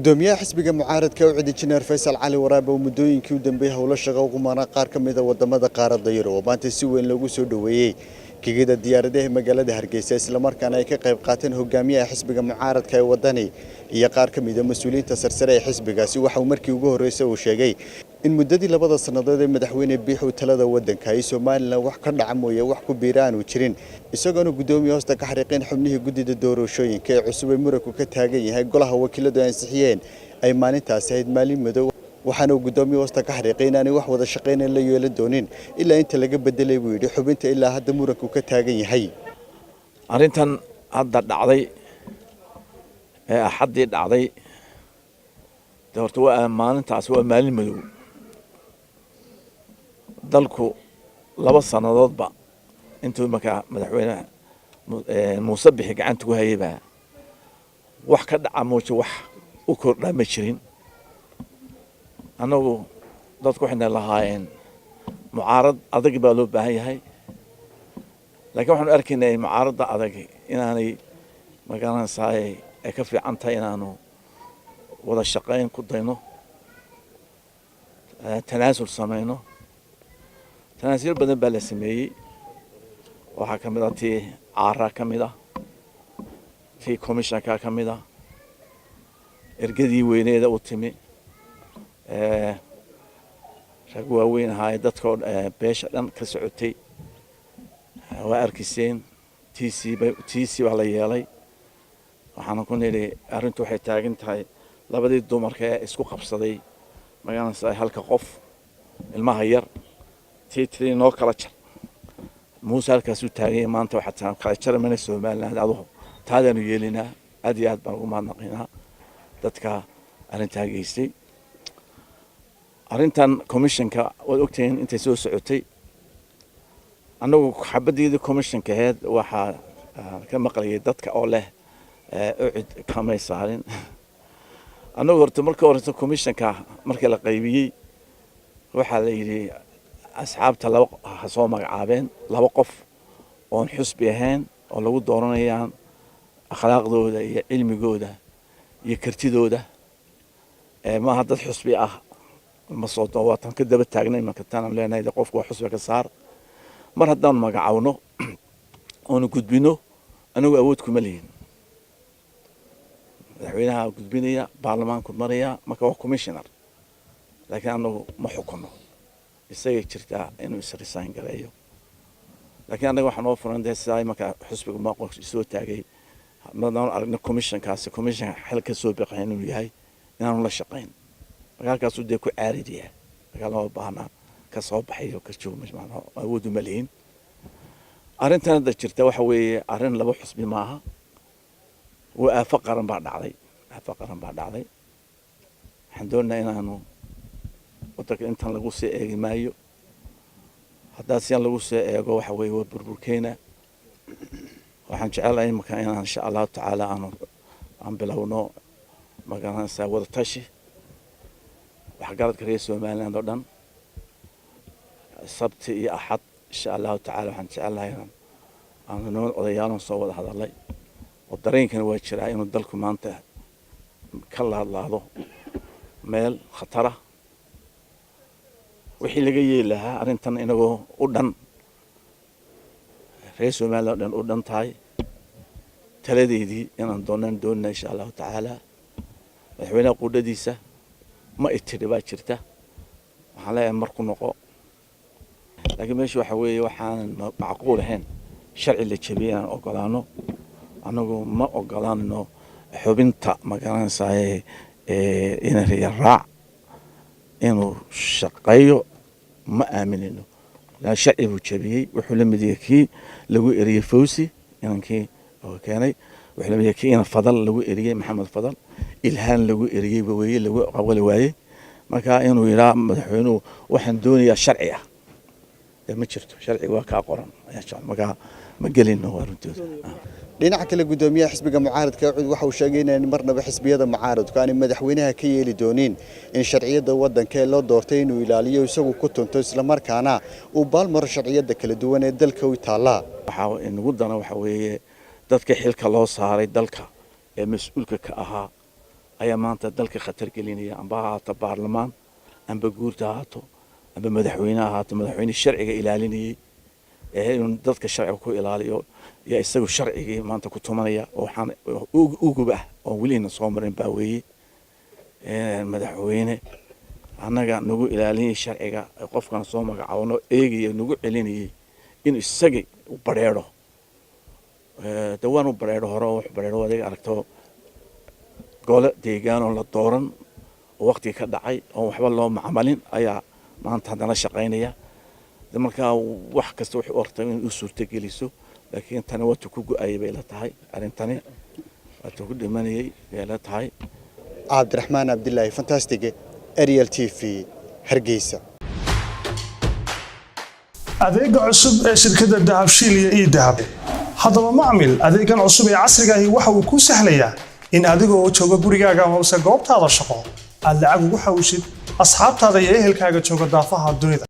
Gudoomiyaha xisbiga mucaaradka UCID, Injineer Faysal Cali Waraabe, oo muddooyinkii u dambeeyey howlo shaqo ugu maraa qaar ka mid ah wadamada qaaradda Yurub, oo maanta si weyn loogu soo dhoweeyey gegida diyaaradaha magaalada Hargeysa, islamarkaana ay ka qayb qaateen hogaamiyaha xisbiga mucaaradka ee Wadani iyo qaar ka mid ah mas-uuliyiinta sarsare ee xisbigaasi, waxa uu markii ugu horreysay uu sheegay in muddadii 2da sannadood ee madaxweyne Biixi uu talada waddanka ay Somaliland wax ka dhaca mooye wax ku biira aanu jirin, isagoona guddoomiye hoosta ka xariiqeen xubnihii guddida doorashooyinka ee cusub ee muranku ka taagan yahay golaha wakiiladu ay ansixiyeen ay maalintaasi ahayd maalin madow. Waxaana uu guddoomiye hoosta ka xariiqay inaanay wax wada shaqayna la yeelan doonin ilaa inta laga bedelay, buu yidhi, xubinta ilaa hadda muranku ka taagan yahay. Arrintan hadda dhacday ee Axaddii dhacday de horta waa maalintaasi, waa maalin madow. Dalku 2 sannadoodba intuu imanka madaxweyne Muuse Bixi gacanta ku hayaybaa wax ka dhaca mooje wax u kordhaa ma jirin. Annagu dadku waxayna lahaayeen mucaarad adag baa loo baahan yahay, laakiin waxaanu arkaynaa mucaaradda adag inaanay magaranaysaay ay ka fiican tahay inaanu wada shaqayn ku dayno, tanaasul samayno. Tanaasulyo badan baa la sameeyey. Waxaa ka mid ah tii caaraa, ka mid ah tii commissionka, ka mid ah ergadii weyneeda u timi, rag waaweyn ahaaye dadkoo beesha dhan ka socotay, waa arkayseen. Tc baa la yeelay. Waxaana ku nidhi arrintu waxay taagan tahay labadii dumarka ee isku qabsaday magaranaysaa halka qof ilmaha yar tii tiri noo kala jar. Muuse halkaasuu taaganya maanta. Waxaa kala jari mayna Somaliland, aduhu taadaanu yeelinaa. Aad iyo aad baan ugu mahadnaqaynaa dadka arrintaa geystay. Arrintan commissionka waad ogtihiin intay soo socotay. Annagu xabaddeedii commissionka aheyd waxaa ka maqlayay dadka oo leh UCID kamay saarin. Annagu horta marka horeysa commissionka markii la qaybiyey waxaa la yidhi asxaabta laba ha soo magacaabeen, laba qof oon xusbi ahayn oo lagu dooranayaan akhlaaqdooda iyo cilmigooda iyo kartidooda, maaha dad xusbi ah ma soo. Waa tan ka daba taagnay imanka tan aan leenahay qofku waa xusbi ka saar. Mar haddaanu magacawno oonu gudbino, anagu awood kuma lihin. Madaxweynaha gudbinaya, baarlamaanku maraya, marka waa commissioner, laakiin anagu ma xukuno. Isagay jirtaa inuu is-resign gareeyo, laakiin annaga waxaa noo furan dee sidaa imanka xusbiga maqof soo taagay madaan aragna commissionkaasi commissionka xil ka soo baqayn inuu yahay inaanu la shaqayn. Marka halkaasuu dee ku caaridiyaa, marka lama baahna ka soo baxayo ka joogo, awood uma lihin. Arrintan hadda jirta waxa weeye arrin laba xusbi maaha, waa aafo qaran baa dhacday, aafo qaran baa dhacday. Waxaan doonaynaa inaanu waddanka intan lagu sii eegi maayo. Haddaa sian lagu sii eego waxa weeye waa burburkeena. Waxaan jecelahay imika inaan insha Allahu tacaala aanu aan bilowno magaranaysaa wada tashi waxgaradka reer Somaliland oo dhan Sabti iyo Axad insha Allahu tacala. Waxaan jecelahay inaan aanu niman odayaalan soo wada hadalay oo dareenkana waa jiraa inuu dalku maanta ka laadlaado meel khatara. Wixii laga yeeli lahaa arrintan inagoo u dhan reer Somaliland o dhan u dhan tahay taladeedii inaan doonaan doonana insha Allahu tacaala. Madaxweynaha qudhadiisa ma itiri baa jirta. Waxaan leeyahay mar ku noqo, laakiin meesha waxa weeye waxaanan macquul ahayn sharci la jebiyey inaan ogolaano. Annagu ma ogolaanno xubinta magaranaysaye ina raac inuu shaqeeyo, ma aaminayno. Sharci buu jebiyey. Wuxuu la mid yahay kii lagu eriyey Fawsi inankii oo keenay, wuxuu la mid yahay kii ina Fadal lagu eriyey, Maxamed Fadal Ilhaan lagu eriyey weye, lagu qabali waayey. Marka inuu yidhaa madaxweynuhu waxaan doonayaa sharci ah dee ma jirto. Sharciga waa kaa qoran, marka ma gelino waa runtooda. Dhinaca kale, gudoomiyaha xisbiga mucaaradka UCID waxa uu sheegay inaan marnaba xisbiyada mucaaradku aanay madaxweynaha ka yeeli doonin in sharciyada waddanka ee loo doortay inuu ilaaliyo isagu ku tunto, islamarkaana uu baalmaro sharciyada kala duwan ee dalka u taalla. Waxaa inagu dana waxa weeye dadka xilka loo saaray dalka ee mas-uulka ka ahaa. Ayaa maanta dalka khatar gelinaya, amba ha ahaato baarlamaan, amba guurta ha ahaato, amba madaxweyne ha ahaato. Madaxweyne sharciga ilaalinayay ee inuu dadka sharciga ku ilaaliyo yaa isagu sharcigii maanta ku tumanaya, oo waxaan ugub ah oon welina soo marin baa weeye. Madaxweyne annaga nagu ilaalinayay sharciga, qofkan soo magacaabno eegaya, nagu celinayay inuu isagii u bareero de waan u bareero hore oo wax bareero adiga aragto, gole deegaan oo la dooran oo waqtiga ka dhacay oon waxba loo macmalin ayaa maanta haddana shaqaynaya. De markaa wax kasta wuxuu ortay in u suurtogeliso, laakiin tani waatu ku go-ayay bay la tahay, arrintani waatu ku dhimanayay bay la tahay. Cabdiraxmaan Cabdilaahi Fantastic, Ariel TV, Hargeysa. Adeega cusub ee shirkadda Dahabshiil iyo eDahab. Haddaba macmil, adeegan cusub ee casriga ahi waxa uu kuu sahlayaa in adigoo jooga gurigaaga amase goobtaada shaqo aad lacag ugu xawshid asxaabtaada iyo ehelkaaga jooga daafaha dunida.